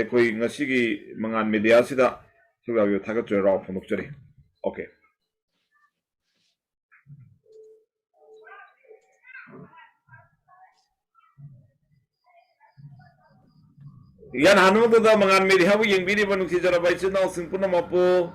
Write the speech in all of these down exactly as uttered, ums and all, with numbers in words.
ꯑꯩꯈꯣꯏ ꯉꯁꯤꯒꯤ ꯃꯉꯥꯜ ꯃꯦꯗꯤꯌꯥꯁꯤꯗ ꯁꯔꯨꯛ ꯌꯥꯕꯤꯕ ꯊꯥꯒꯠꯆꯔꯤ, ꯍꯔꯥꯎ ꯐꯣꯡꯗꯣꯛꯆꯔꯤ꯫ ꯑꯣꯀꯦ꯫ ꯏꯍꯥꯟ ꯍꯥꯟꯕꯃꯛꯇꯗ ꯃꯉꯥꯜ ꯃꯦꯗꯤꯌꯥꯕꯨ ꯌꯦꯡꯕꯤꯔꯤꯕ ꯅꯨꯡꯁꯤꯖꯔꯕ ꯏꯆꯤꯜ ꯏꯅꯥꯎꯁꯤꯡ ꯄꯨꯝꯅꯃꯛꯄꯨ,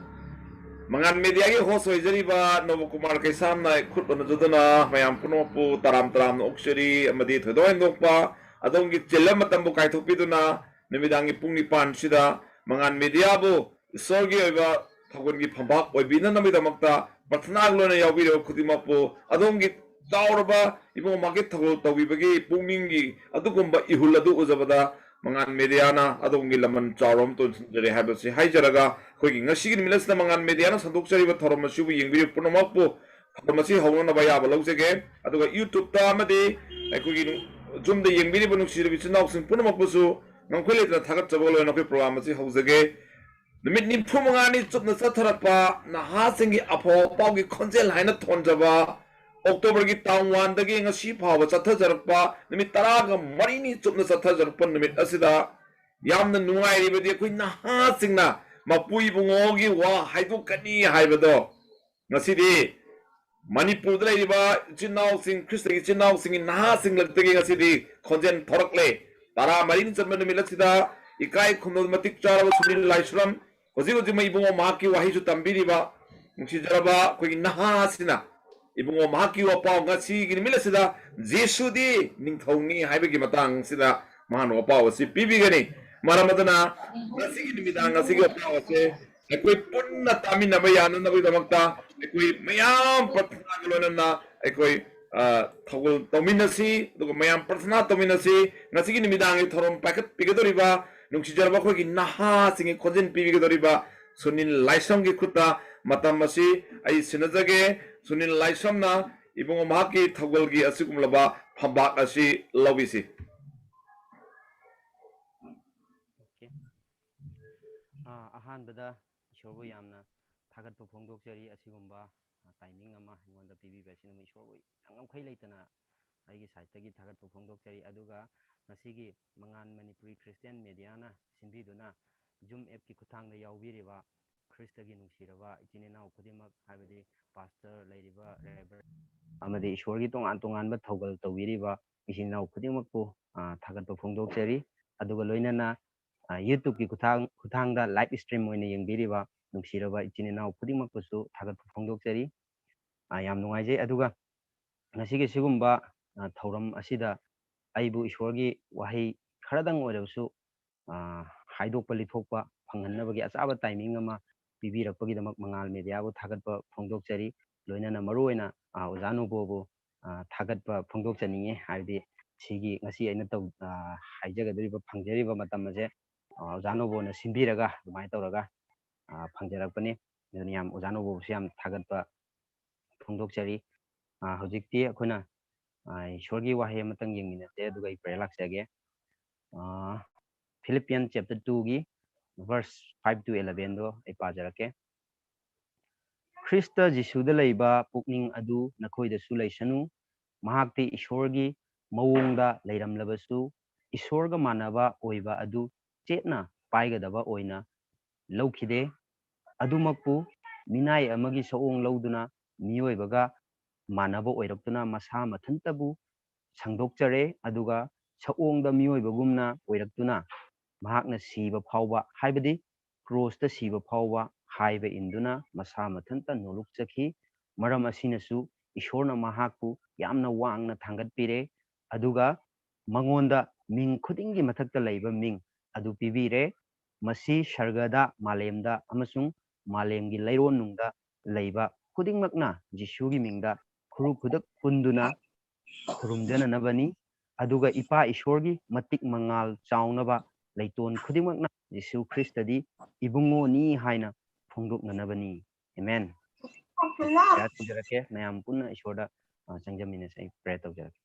ꯃꯉꯥꯜ ꯃꯦꯗꯤꯌꯥꯒꯤ ꯍꯣꯁ ꯑꯣꯏꯖꯔꯤꯕ ꯅꯣꯕ ꯀꯨꯃꯥꯔ ꯀꯩꯁꯥꯝꯅ ꯈꯨꯠ ꯎꯅꯖꯗꯨꯅ ꯃꯌꯥꯝ ꯄꯨꯝꯅꯃꯛꯄꯨ ꯇꯔꯥꯝ ꯇꯔꯥꯝꯅ ꯑꯣꯛꯆꯔꯤ ꯑꯃꯗꯤ ꯊꯣꯏꯗꯣꯛ ꯍꯦꯟꯗꯣꯛꯄ ꯑꯗꯣꯝꯒꯤ ꯆꯤꯜꯂ ꯃꯇꯝꯕꯨ ꯀꯥꯏꯊꯣꯛꯄꯤꯗꯨꯅ ꯅꯨꯃꯤꯗꯥꯡꯒꯤ ꯄꯨꯡ ꯅꯤꯄꯥꯟꯁꯤꯗ ꯃꯉꯥꯜ ꯃꯦꯗꯤꯌꯥꯕꯨ ꯏꯁꯣꯔꯒꯤ ꯑꯣꯏꯕ ꯊꯧꯒꯜꯒꯤ ꯐꯝꯕꯥꯛ ꯑꯣꯏꯕꯤꯅꯅꯕꯒꯤꯗꯃꯛꯇ ꯄ꯭ꯔꯊꯅꯥꯒ ꯂꯣꯏꯅ ꯌꯥꯎꯕꯤꯔꯕ ꯈꯨꯗꯤꯡꯃꯛꯄꯨ ꯑꯗꯣꯝꯒꯤ ꯆꯥꯎꯔꯕ ꯏꯕꯨꯡꯉꯣ ꯃꯥꯔꯀꯦꯠ ꯊꯧꯒꯜ ꯇꯧꯕꯤꯕꯒꯤ ꯄꯨꯛꯅꯤꯡꯒꯤ ꯑꯗꯨꯒꯨꯝꯕ ꯏꯍꯨꯜ ꯑꯗꯨ ꯎꯖꯕꯗ ꯃꯉꯥꯜ ꯃꯦꯗꯤꯌꯥꯅ ꯑꯗꯣꯝꯒꯤ ꯂꯃꯟ ꯆꯥꯎꯔꯕ ꯑꯃ ꯇꯣꯟꯁꯤꯟꯖꯔꯤ ꯍꯥꯏꯕꯁꯤ ꯍꯥꯏꯖꯔꯒ, ꯑꯩꯈꯣꯏꯒꯤ ꯉꯁꯤꯒꯤ ꯅꯨꯃꯤꯠ ꯑꯁꯤꯗ ꯃꯉꯥꯜ ꯃꯦꯗꯤꯌꯥꯅ ꯁꯟꯗꯣꯛꯆꯔꯤꯕ ꯊꯧꯔꯝ ꯑꯁꯤꯕꯨ ꯌꯦꯡꯕꯤꯔꯤꯕ ꯄꯨꯝꯅꯃꯛꯄꯨ ꯊꯧꯔꯝ ꯑꯁꯤ ꯍꯧꯅꯅꯕ ꯑꯌꯥꯕ ꯂꯧꯖꯒꯦ꯫ ꯑꯗꯨꯒ YouTube-ꯇ ꯑꯃꯗꯤ ꯑꯩꯈꯣꯏꯒꯤ ꯌꯨꯝꯗ ꯌꯦꯡꯕꯤꯔꯤꯕ ꯅꯨꯡꯁꯤꯔꯕ ꯏꯆꯤꯟ ꯏꯅꯥꯎꯁꯤꯡ ꯄꯨꯝꯅꯃꯛꯄꯨꯁꯨ ꯉꯝꯈꯩ ꯂꯩꯇꯅ ꯊꯥꯒꯠꯆꯕꯒ ꯂꯣꯏꯅꯅ ꯑꯩꯈꯣꯏ ꯄ꯭ꯔꯣꯒ꯭ꯔꯥꯝ ꯑꯁꯤ ꯍꯧꯖꯒꯦ꯫ ꯅꯨꯃꯤꯠ ꯅꯤꯐꯨ ꯃꯉꯥꯅꯤ ꯆꯨꯞꯅ ꯆꯠꯊꯔꯛꯄ ꯅꯍꯥꯁꯤꯡꯒꯤ ꯑꯐꯥꯎ ꯑꯄꯥꯎꯒꯤ ꯈꯣꯟꯖꯦꯜ ꯍꯥꯏꯅ ꯊꯣꯟꯖꯕ ꯑꯣꯛꯇꯣꯕꯔꯒꯤ ꯇꯥꯡ ꯋꯥꯟꯗꯒꯤ ꯉꯁꯤ ꯐꯥꯎꯕ ꯆꯠꯊꯖꯔꯛꯄ ꯅꯨꯃꯤꯠ ꯇꯔꯥꯒ ꯃꯔꯤꯅꯤ ꯆꯨꯞꯅ ꯆꯠꯊꯖꯔꯛꯄ ꯅꯨꯃꯤꯠ ꯑꯁꯤꯗ ꯌꯥꯝꯅ ꯅꯨꯡꯉꯥꯏꯔꯤꯕꯗꯤ ꯑꯩꯈꯣꯏ ꯅꯍꯥꯁꯤꯡꯅ ꯃꯄꯨ ꯏꯕꯨꯡꯉꯣꯒꯤ ꯋꯥ ꯍꯥꯏꯗꯣꯛꯀꯅꯤ ꯍꯥꯏꯕꯗꯣ ꯉꯁꯤꯗꯤ ꯃꯅꯤꯄꯨꯔꯗ ꯂꯩꯔꯤꯕ ꯏꯆꯤꯟ ꯏꯅꯥꯎꯁꯤꯡ, ꯈ꯭ꯔꯤꯁꯇꯒꯤ ꯏꯆꯤꯟ ꯏꯅꯥꯎꯁꯤꯡꯒꯤ ꯅꯍꯥꯁꯤꯡ ꯂꯛꯇꯒꯤ ꯉꯁꯤꯗꯤ ꯈꯣꯟꯖꯦꯜ ꯊꯣꯔꯛꯂꯦ꯫ ꯇꯔꯥꯃꯔꯤꯅꯤ ꯆꯟꯕ ꯅꯨꯃꯤꯠ ꯑꯁꯤꯗ ꯏꯀꯥꯏ ꯈꯨꯝꯅꯕ ꯃꯇꯤꯛ ꯆꯥꯔꯕ ꯁꯨꯅꯤꯜ ꯂꯥꯏꯁ꯭ꯔꯝ, ꯍꯧꯖꯤꯛ ꯍꯧꯖꯤꯛꯃꯛ ꯏꯕꯨꯡꯉꯣ ꯃꯍꯥꯛꯀꯤ ꯋꯥꯍꯩꯁꯨ ꯇꯝꯕꯤꯔꯤꯕ ꯅꯨꯡꯁꯤꯖꯔꯕ ꯑꯩꯈꯣꯏꯒꯤ ꯅꯍꯥ ꯑꯁꯤꯅ ꯏꯕꯨꯡꯉꯣ ꯃꯍꯥꯛꯀꯤ ꯋꯥꯄꯥꯎ ꯉꯁꯤꯒꯤ ꯅꯨꯃꯤꯠ ꯑꯁꯤꯗ ꯖꯤꯁꯨꯗꯤ ꯅꯤꯡꯊꯧꯅꯤ ꯍꯥꯏꯕꯒꯤ ꯃꯇꯥꯡꯁꯤꯗ ꯃꯍꯥꯛꯅ ꯋꯥꯄꯥꯎ ꯑꯁꯤ ꯄꯤꯕꯤꯒꯅꯤ꯫ ꯃꯔꯝ ꯑꯗꯨꯅ ꯉꯁꯤꯒꯤ ꯅꯨꯃꯤꯗꯥꯡ ꯑꯁꯤꯒꯤ ꯋꯥꯄꯥꯎ ꯑꯁꯦ ꯑꯩꯈꯣꯏ ꯄꯨꯟꯅ ꯇꯥꯃꯤꯟꯅꯕ ꯌꯥꯅꯅꯕꯒꯤꯗꯃꯛꯇ ꯑꯩꯈꯣꯏ ꯃꯌꯥꯝ ꯄ꯭ꯔꯊꯅꯥꯒ ꯂꯣꯏꯅꯅ ꯑꯩꯈꯣꯏ, ꯑ, ꯊꯧꯒꯜ ꯇꯧꯃꯤꯟꯅꯁꯤ, ꯑꯗꯨꯒ ꯃꯌꯥꯝ ꯄ꯭ꯔꯊꯅꯥ ꯇꯧꯃꯤꯟꯅꯁꯤ꯫ ꯉꯁꯤꯒꯤ ꯅꯨꯃꯤꯗꯥꯡꯒꯤ ꯊꯧꯔꯝ ꯄꯥꯏꯈꯠꯄꯤꯒꯗꯧꯔꯤꯕ ꯅꯨꯡꯁꯤꯖꯔꯕ ꯑꯩꯈꯣꯏꯒꯤ ꯅꯍꯥꯁꯤꯡꯒꯤ ꯈꯣꯟꯖꯦꯜ ꯄꯤꯕꯤꯒꯗꯧꯔꯤꯕ ꯁꯨꯅꯤꯜ ꯂꯥꯏꯁ꯭ꯔꯝꯒꯤ ꯈꯨꯠꯇ ꯃꯇꯝ ꯑꯁꯤ ꯑꯩ ꯁꯤꯟꯅꯖꯒꯦ꯫ ꯁꯨꯅꯤꯜ ꯂꯥꯏꯁ꯭ꯔꯝꯅ ꯏꯕꯨꯡꯉꯣ ꯃꯍꯥꯛꯀꯤ ꯊꯧꯒꯜꯒꯤ ꯑꯁꯤꯒꯨꯝꯂꯕ ꯐꯝꯕꯥꯛ ꯑꯁꯤ ꯂꯧꯕꯤꯁꯤ꯫ ꯑꯣꯀꯦ꯫ ꯑꯥ, ꯑꯍꯥꯟꯕꯗ ꯏꯁꯣꯔꯕꯨ ꯌꯥꯝꯅ ꯊꯥꯒꯠꯄ ꯐꯣꯡꯗꯣꯛꯆꯔꯤ꯫ ꯑꯁꯤꯒꯨꯝꯕ, ꯑ, timing ꯑꯃ ꯑꯩꯉꯣꯟꯗ ꯄꯤꯕꯤꯕ ꯑꯁꯤꯅ ꯏꯁꯣꯔꯕꯨ ꯌꯥꯝ ꯉꯝꯈꯩ ꯂꯩꯇꯅ ꯑꯩꯒꯤ side-ꯇꯒꯤ ꯊꯥꯒꯠꯄ ꯐꯣꯡꯗꯣꯛꯆꯔꯤ꯫ ꯑꯗꯨꯒ ꯉꯁꯤꯒꯤ ꯃꯉꯥꯜ ꯃꯅꯤꯄꯨꯔꯤ ꯈ꯭ꯔꯤꯁꯇꯤꯌꯥꯟ ꯃꯦꯗꯤꯌꯥꯅ ꯁꯤꯟꯕꯤꯗꯨꯅ ꯖꯨꯝ ꯑꯦꯞꯀꯤ ꯈꯨꯠꯊꯥꯡꯗ ꯌꯥꯎꯕꯤꯔꯤꯕ ꯈ꯭ꯔꯤꯁꯇꯒꯤ ꯅꯨꯡꯁꯤꯔꯕ ꯏꯆꯤꯟ ꯏꯅꯥꯎ ꯈꯨꯗꯤꯡꯃꯛ, ꯍꯥꯏꯕꯗꯤ ꯄꯥꯁꯇꯔ ꯂꯩꯔꯤꯕ, ꯔꯦꯚꯔꯦꯟ ꯑꯃꯗꯤ ꯏꯁꯣꯔꯒꯤ ꯇꯣꯉꯥꯟ ꯇꯣꯉꯥꯟꯕ ꯊꯧꯒꯜ ꯇꯧꯕꯤꯔꯤꯕ ꯏꯆꯤꯟ ꯏꯅꯥꯎ ꯈꯨꯗꯤꯡꯃꯛꯄꯨ, ꯑ, ꯊꯥꯒꯠꯄ ꯐꯣꯡꯗꯣꯛꯆꯔꯤ꯫ ꯑꯗꯨꯒ ꯂꯣꯏꯅꯅ, ꯑ, YouTubeꯀꯤ ꯈꯨꯠꯊꯥꯡ-, ꯈꯨꯠꯊꯥꯡꯗ live stream ꯑꯣꯏꯅ ꯌꯦꯡꯕꯤꯔꯤꯕ ꯅꯨꯡꯁꯤꯔꯕ ꯏꯆꯤꯟ ꯏꯅꯥꯎ ꯈꯨꯗꯤꯡꯃꯛꯄꯨꯁꯨ ꯊꯥꯒꯠꯄ ꯐꯣꯡꯗꯣꯛꯆꯔꯤ꯫ ꯑ, ꯌꯥꯝ ꯅꯨꯡꯉꯥꯏꯖꯩ꯫ ꯑꯗꯨꯒ ꯉꯁꯤꯒꯤ ꯁꯤꯒꯨꯝꯕ, ꯑ, ꯊꯧꯔꯝ ꯑꯁꯤꯗ ꯑꯩꯕꯨ ꯏꯁꯣꯔꯒꯤ ꯋꯥꯍꯩ ꯈꯔꯗꯪ ꯑꯣꯏꯔꯕꯁꯨ, ꯑ, ꯍꯥꯏꯗꯣꯛꯄ ꯂꯤꯊꯣꯛꯄ ꯐꯪꯍꯟꯅꯕꯒꯤ ꯑꯆꯥꯕ timing ꯑꯃ ꯄꯤꯕꯤꯔꯛꯄꯒꯤꯗꯃꯛ ꯃꯉꯥꯜ ꯃꯦꯗꯤꯌꯥꯕꯨ ꯊꯥꯒꯠꯄ ꯐꯣꯡꯗꯣꯛꯆꯔꯤ꯫ ꯂꯣꯏꯅꯅ ꯃꯔꯨꯑꯣꯏꯅ, ꯑ, ꯑꯣꯖꯥ ꯅꯣꯕꯣꯕꯨ, ꯑ, ꯊꯥꯒꯠꯄ ꯐꯣꯡꯗꯣꯛꯆꯅꯤꯡꯉꯤ꯫ ꯍꯥꯏꯕꯗꯤ ꯁꯤꯒꯤ ꯉꯁꯤ ꯑꯩꯅ ꯇꯧ-, ꯑ, ꯍꯥꯏꯖꯒꯗꯧꯔꯤꯕ, ꯐꯪꯖꯔꯤꯕ ꯃꯇꯝ ꯑꯁꯦ, ꯑ, ꯑꯣꯖꯥ ꯅꯣꯕꯣꯅ ꯁꯤꯟꯕꯤꯔꯒ ꯑꯗꯨꯃꯥꯏꯅ ꯇꯧꯔꯒ, ꯑ, ꯐꯪꯖꯔꯛꯄꯅꯤ꯫ ꯑꯗꯨꯅ ꯌꯥꯝ, ꯑꯣꯖꯥ ꯅꯣꯕꯣꯕꯨꯁꯨ ꯌꯥꯝ ꯊꯥꯒꯠꯄ ꯐꯣꯡꯗꯣꯛꯆꯔꯤ꯫ ꯑ, ꯍꯧꯖꯤꯛꯇꯤ ꯑꯩꯈꯣꯏꯅ, ꯑ, ꯏꯁꯣꯔꯒꯤ ꯋꯥꯍꯩ ꯑꯃꯇꯪ ꯌꯦꯡꯃꯤꯟꯅꯁꯦ, ꯑꯗꯨꯒ ꯑꯩ prayer ꯂꯥꯛꯆꯒꯦ꯫ ꯑ, Philippians chapter twoꯒꯤ verse five to elevenꯗꯣ ꯑꯩ ꯄꯥꯖꯔꯛꯀꯦ꯫ ꯈ꯭ꯔꯤꯁꯇ ꯖꯤꯁꯨꯗ ꯂꯩꯕ ꯄꯨꯛꯅꯤꯡ ꯑꯗꯨ ꯅꯈꯣꯏꯗꯁꯨ ꯂꯩꯁꯅꯨ꯫ ꯃꯍꯥꯛꯇꯤ ꯏꯁꯣꯔꯒꯤ ꯃꯑꯣꯡꯗ ꯂꯩꯔꯝꯂꯕꯁꯨ, ꯏꯁꯣꯔꯒ ꯃꯥꯟꯅꯕ ꯑꯣꯏꯕ ꯑꯗꯨ ꯆꯦꯠꯅ ꯄꯥꯏꯒꯗꯕ ꯑꯣꯏꯅ ꯂꯧꯈꯤꯗꯦ꯫ ꯑꯗꯨꯃꯛꯄꯨ ꯃꯤꯅꯥꯏ ꯑꯃꯒꯤ ꯁꯛꯑꯣꯡ ꯂꯧꯗꯨꯅ ꯃꯤꯑꯣꯏꯕꯒ ꯃꯥꯟꯅꯕ ꯑꯣꯏꯔꯛꯇꯨꯅ ꯃꯁꯥ ꯃꯊꯟꯇꯕꯨ ꯁꯪꯗꯣꯛꯆꯔꯦ, ꯑꯗꯨꯒ ꯁꯛꯑꯣꯡꯗ ꯃꯤꯑꯣꯏꯕꯒꯨꯝꯅ ꯑꯣꯏꯔꯛꯇꯨꯅ ꯃꯍꯥꯛꯅ ꯁꯤꯕ ꯐꯥꯎꯕ, ꯍꯥꯏꯕꯗꯤ ꯀ꯭ꯔꯣꯁꯇ ꯁꯤꯕ ꯐꯥꯎꯕ ꯍꯥꯏꯕ ꯏꯟꯗꯨꯅ ꯃꯁꯥ ꯃꯊꯟꯇ ꯅꯣꯂꯨꯛꯆꯈꯤ꯫ ꯃꯔꯝ ꯑꯁꯤꯅꯁꯨ ꯏꯁꯣꯔꯅ ꯃꯍꯥꯛꯄꯨ ꯌꯥꯝꯅ ꯋꯥꯡꯅ ꯊꯥꯡꯒꯠꯄꯤꯔꯦ, ꯑꯗꯨꯒ ꯃꯉꯣꯟꯗ ꯃꯤꯡ ꯈꯨꯗꯤꯡꯒꯤ ꯃꯊꯛꯇ ꯂꯩꯕ ꯃꯤꯡ ꯑꯗꯨ ꯄꯤꯕꯤꯔꯦ꯫ ꯃꯁꯤ ꯁꯔꯒꯗ, ꯃꯥꯂꯦꯝꯗ ꯑꯃꯁꯨꯡ ꯃꯥꯂꯦꯝꯒꯤ ꯂꯩꯔꯣꯟꯅꯨꯡꯗ ꯂꯩꯕ ꯈꯨꯗꯤꯡꯃꯛꯅ ꯖꯤꯁꯨꯒꯤ ꯃꯤꯡꯗ ꯈꯨꯔꯨ ꯈꯨꯗꯛ ꯄꯨꯟꯗꯨꯅ ꯈꯨꯔꯨꯝꯖꯅꯅꯕꯅꯤ꯫ ꯑꯗꯨꯒ ꯏꯄꯥ ꯏꯁꯣꯔꯒꯤ ꯃꯇꯤꯛ ꯃꯉꯥꯜ ꯆꯥꯎꯅꯕ ꯂꯩꯇꯣꯟ ꯈꯨꯗꯤꯡꯃꯛꯅ ꯖꯤꯁꯨ ꯈ꯭ꯔꯤꯁꯇꯗꯤ ꯏꯕꯨꯡꯉꯣꯅꯤ ꯍꯥꯏꯅ ꯐꯣꯡꯗꯣꯛꯅꯅꯕꯅꯤ꯫ ꯑꯦꯃꯦꯟ꯫ Prayer ꯇꯧꯖꯔꯛꯀꯦ꯫ ꯃꯌꯥꯝ ꯄꯨꯟꯅ ꯏꯁꯣꯔꯗ, ꯑ, ꯆꯪꯖꯃꯤꯟꯅꯁꯦ꯫ ꯑꯩ prayer ꯇꯧꯖꯔꯛꯀꯦ꯫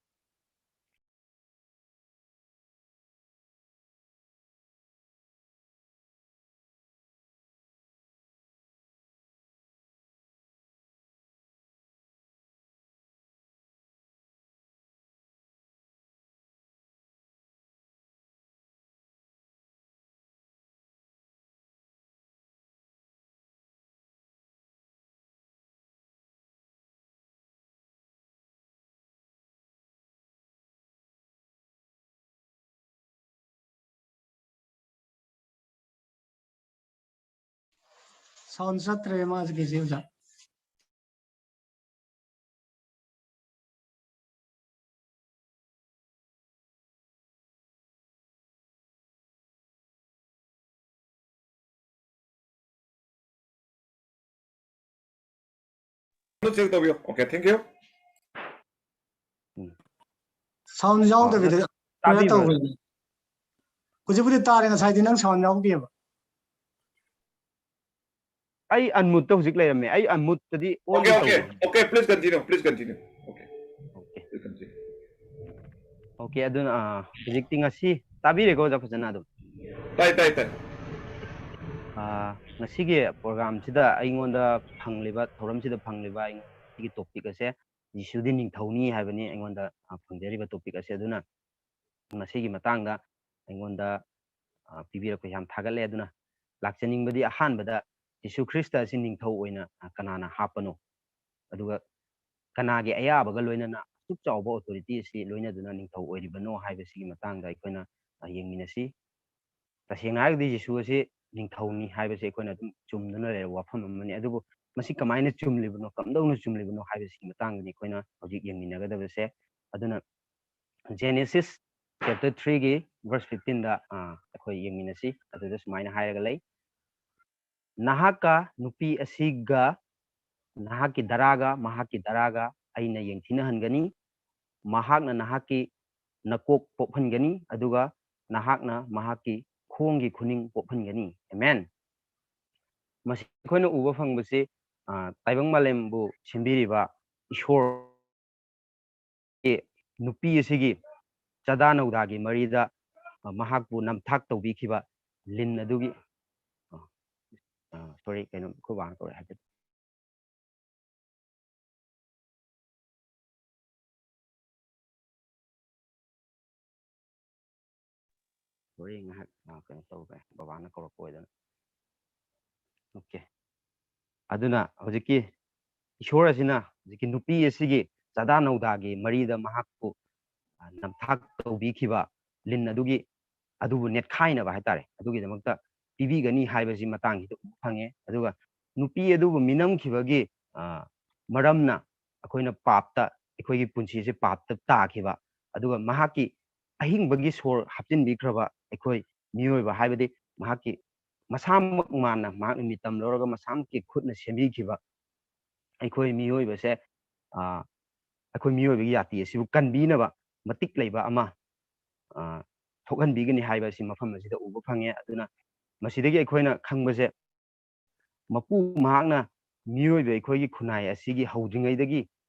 ꯁꯥꯎꯟ ꯆꯠꯇ꯭ꯔꯦ ꯃꯥꯁꯦ ꯀꯩꯁꯦ ꯑꯣꯖꯥ꯫ ꯆꯦꯛ ꯇꯧꯕꯤꯌꯣ꯫ Okay, thank you. Um. Sound ꯑꯥ, ꯌꯥꯎꯗꯕꯤꯗ ꯀꯩꯅꯣ ꯇꯥꯕꯤꯕ꯭ꯔꯥ? ꯇꯧꯕꯅꯦ꯫ ꯍꯧꯖꯤꯛꯄꯨꯗꯤ ꯇꯥꯔꯦ, ꯉꯁꯥꯏꯗꯤ ꯅꯪ ꯁꯥꯎꯟ ꯌꯥꯎꯗꯦꯕ꯫ ꯑꯩ ꯑꯟꯃꯨꯠꯇ ꯍꯧꯖꯤꯛ ꯂꯩꯔꯝꯃꯦ꯫ ꯑꯩ ꯑꯟꯃꯨꯠꯇꯗꯤ ꯑꯣꯟ Okay, okay, ꯇꯧꯕꯅꯦ꯫ Okay, please continue, please continue. Okay. Okay. Please continue. Okay, ꯑꯗꯨꯅ, ꯑꯥ, ꯍꯧꯖꯤꯛꯇꯤ ꯉꯁꯤ ꯇꯥꯕꯤꯔꯦꯀꯣ ꯑꯣꯖꯥ ꯐꯖꯅ ꯑꯗꯨꯝ? ꯇꯥꯏ, ꯇꯥꯏ, ꯇꯥꯏ꯫ ꯑꯥ, ꯉꯁꯤꯒꯤ ꯄ꯭ꯔꯣꯒ꯭ꯔꯥꯝꯁꯤꯗ ꯑꯩꯉꯣꯟꯗ ꯐꯪꯂꯤꯕ, ꯊꯧꯔꯝꯁꯤꯗ ꯐꯪꯂꯤꯕ ꯑꯩꯉꯣꯟꯗꯒꯤ ꯇꯣꯄꯤꯛ ꯑꯁꯦ ꯖꯤꯁꯨꯗꯤ ꯅꯤꯡꯊꯧꯅꯤ ꯍꯥꯏꯕꯅꯤ ꯑꯩꯉꯣꯟꯗ, ꯑ, ꯐꯪꯖꯔꯤꯕ ꯇꯣꯄꯤꯛ ꯑꯁꯦ꯫ ꯑꯗꯨꯅ ꯃꯁꯤꯒꯤ ꯃꯇꯥꯡꯗ ꯑꯩꯉꯣꯟꯗ, ꯑ, ꯄꯤꯕꯤꯔꯛꯄ ꯌꯥꯝ ꯊꯥꯒꯠꯂꯦ꯫ ꯑꯗꯨꯅ ꯂꯥꯛꯆꯅꯤꯡꯕꯗꯤ ꯑꯍꯥꯟꯕꯗ ꯖꯤꯁꯨ ꯈ꯭ꯔꯤꯁꯇ ꯑꯁꯤ ꯅꯤꯡꯊꯧ ꯑꯣꯏꯅ, ꯑ, ꯀꯅꯥꯅ ꯍꯥꯞꯄꯅꯣ? ꯑꯗꯨꯒ ꯀꯅꯥꯒꯤ ꯑꯌꯥꯕꯒ ꯂꯣꯏꯅꯅ ꯑꯁꯨꯛ ꯆꯥꯎꯕ ꯑꯣꯊꯣꯔꯤꯇꯤ ꯑꯁꯤ ꯂꯣꯏꯅꯗꯨꯅ ꯅꯤꯡꯊꯧ ꯑꯣꯏꯔꯤꯕꯅꯣ ꯍꯥꯏꯕꯁꯤꯒꯤ ꯃꯇꯥꯡꯗ ꯑꯩꯈꯣꯏꯅ, ꯑ, ꯌꯦꯡꯃꯤꯟꯅꯁꯤ꯫ ꯇꯁꯦꯡꯅ ꯍꯥꯏꯔꯒꯗꯤ ꯖꯤꯁꯨ ꯑꯁꯤ ꯅꯤꯡꯊꯧꯅꯤ ꯍꯥꯏꯕꯁꯤ ꯑꯩꯈꯣꯏꯅ ꯑꯗꯨꯝ ꯆꯨꯝꯗꯨꯅ ꯂꯩꯔꯕ ꯋꯥꯐꯝ ꯑꯃꯅꯤ꯫ ꯑꯗꯨꯕꯨ ꯃꯁꯤ ꯀꯃꯥꯏꯅ ꯆꯨꯝꯂꯤꯕꯅꯣ, ꯀꯝꯗꯧꯅ ꯆꯨꯝꯂꯤꯕꯅꯣ ꯍꯥꯏꯕꯁꯤꯒꯤ ꯃꯇꯥꯡꯗꯅꯤ ꯑꯩꯈꯣꯏꯅ ꯍꯧꯖꯤꯛ ꯌꯦꯡꯃꯤꯟꯅꯒꯗꯕꯁꯦ꯫ ꯑꯗꯨꯅ Genesis chapter three ꯒꯤ verse fifteen ꯗ, ꯑ, ꯑꯩꯈꯣꯏ ꯌꯦꯡꯃꯤꯟꯅꯁꯤ꯫ ꯑꯗꯨꯗ ꯁꯨꯃꯥꯏꯅ ꯍꯥꯏꯔꯒ ꯂꯩ, "ꯅꯍꯥꯛꯀ ꯅꯨꯄꯤ ꯑꯁꯤꯒ, ꯅꯍꯥꯛꯀꯤ ꯗꯔꯥꯒ ꯃꯍꯥꯛꯀꯤ ꯗꯔꯥꯒ ꯑꯩꯅ ꯌꯦꯡꯊꯤꯅꯍꯟꯒꯅꯤ꯫ ꯃꯍꯥꯛꯅ ꯅꯍꯥꯛꯀꯤ ꯅꯀꯣꯛ ꯄꯣꯛꯍꯟꯒꯅꯤ, ꯑꯗꯨꯒ ꯅꯍꯥꯛꯅ ꯃꯍꯥꯛꯀꯤ ꯈꯣꯡꯒꯤ ꯈꯨꯅꯤꯡ ꯄꯣꯛꯍꯟꯒꯅꯤ꯫" ꯑꯦꯃꯦꯟ꯫ ꯃꯁꯤ ꯑꯩꯈꯣꯏꯅ ꯎꯕ ꯐꯪꯕꯁꯤ, ꯑ, ꯇꯥꯏꯕꯪ ꯃꯥꯂꯦꯝꯕꯨ ꯁꯦꯝꯕꯤꯔꯤꯕ ꯏꯁꯣꯔ ꯅꯨꯄꯤ ꯑꯁꯤꯒꯤ ꯆꯥꯗꯥ ꯅꯧꯗꯥꯒꯤ ꯃꯔꯤꯗ, ꯑ, ꯃꯍꯥꯛꯄꯨ ꯅꯝꯊꯥꯛ ꯇꯧꯕꯤꯈꯤꯕ ꯂꯤꯟ ꯑꯗꯨꯒꯤ, ꯑ, ꯑ, sorry, ꯀꯩꯅꯣ, ꯑꯩꯈꯣꯏ ꯕꯥꯅ ꯀꯧꯔꯛꯑꯦ ꯍꯥꯏꯐꯦꯠ꯫ Sorry, ꯉꯥꯏꯍꯥꯛ, ꯑ, ꯀꯩꯅꯣ ꯇꯧꯈ꯭ꯔꯦ, ꯕꯕꯥꯅ ꯀꯧꯔꯛꯄ ꯑꯣꯏꯗꯅ꯫ Okay꯫ ꯑꯗꯨꯅ ꯍꯧꯖꯤꯛꯀꯤ ꯏꯁꯣꯔ ꯑꯁꯤꯅ ꯍꯧꯖꯤꯛꯀꯤ ꯅꯨꯄꯤ ꯑꯁꯤꯒꯤ ꯆꯥꯗꯥ ꯅꯧꯗꯥꯒꯤ ꯃꯔꯤꯗ ꯃꯍꯥꯛꯄꯨ, ꯑ, ꯅꯝꯊꯥꯛ ꯇꯧꯕꯤꯈꯤꯕ ꯂꯤꯟ ꯑꯗꯨꯒꯤ, ꯑꯗꯨꯕꯨ ꯅꯦꯠꯈꯥꯏꯅꯕ ꯍꯥꯏꯇꯥꯔꯦ, ꯑꯗꯨꯒꯤꯗꯃꯛꯇ ꯄꯤꯕꯤꯒꯅꯤ ꯍꯥꯏꯕꯁꯤ ꯃꯇꯥꯡꯁꯤꯗ ꯎꯕ ꯐꯪꯉꯦ꯫ ꯑꯗꯨꯒ ꯅꯨꯄꯤ ꯑꯗꯨꯕꯨ ꯃꯤꯅꯝꯈꯤꯕꯒꯤ, ꯑ, ꯃꯔꯝꯅ ꯑꯩꯈꯣꯏꯅ ꯄꯥꯞꯇ, ꯑꯩꯈꯣꯏꯒꯤ ꯄꯨꯟꯁꯤꯁꯦ ꯄꯥꯞꯇ ꯇꯥꯈꯤꯕ, ꯑꯗꯨꯒ ꯃꯍꯥꯛꯀꯤ ꯑꯍꯤꯡꯕꯒꯤ ꯁꯣꯔ ꯍꯥꯞꯆꯤꯟꯕꯤꯈ꯭ꯔꯕ ꯑꯩꯈꯣꯏ ꯃꯤꯑꯣꯏꯕ, ꯍꯥꯏꯕꯗꯤ ꯃꯍꯥꯛꯀꯤ ꯃꯁꯥꯃꯛ ꯃꯥꯟꯅ ꯃꯍꯥꯛꯅ ꯃꯤꯇꯝ ꯂꯧꯔꯒ ꯃꯁꯥꯃꯛꯀꯤ ꯈꯨꯠꯅ ꯁꯦꯝꯕꯤꯈꯤꯕ ꯑꯩꯈꯣꯏ ꯃꯤꯑꯣꯏꯕꯁꯦ, ꯑ, ꯑꯩꯈꯣꯏ ꯃꯤꯑꯣꯏꯕꯒꯤ ꯖꯥꯇꯤ ꯑꯁꯤꯕꯨ ꯀꯟꯕꯤꯅꯕ ꯃꯇꯤꯛ ꯂꯩꯕ ꯑꯃ, ꯑ, ꯊꯣꯛꯍꯟꯕꯤꯒꯅꯤ ꯍꯥꯏꯕ ꯑꯁꯤ ꯃꯐꯝ ꯑꯁꯤꯗ ꯎꯕ ꯐꯪꯉꯦ꯫ ꯑꯗꯨꯅ ꯃꯁꯤꯗꯒꯤ ꯑꯩꯈꯣꯏꯅ ꯈꯪꯕꯁꯦ, ꯃꯄꯨ ꯃꯍꯥꯛꯅ ꯃꯤꯑꯣꯏꯕ ꯑꯩꯈꯣꯏꯒꯤ ꯈꯨꯟꯅꯥꯏ ꯑꯁꯤꯒꯤ ꯍꯧꯗ꯭ꯔꯤꯉꯩꯗꯒꯤ,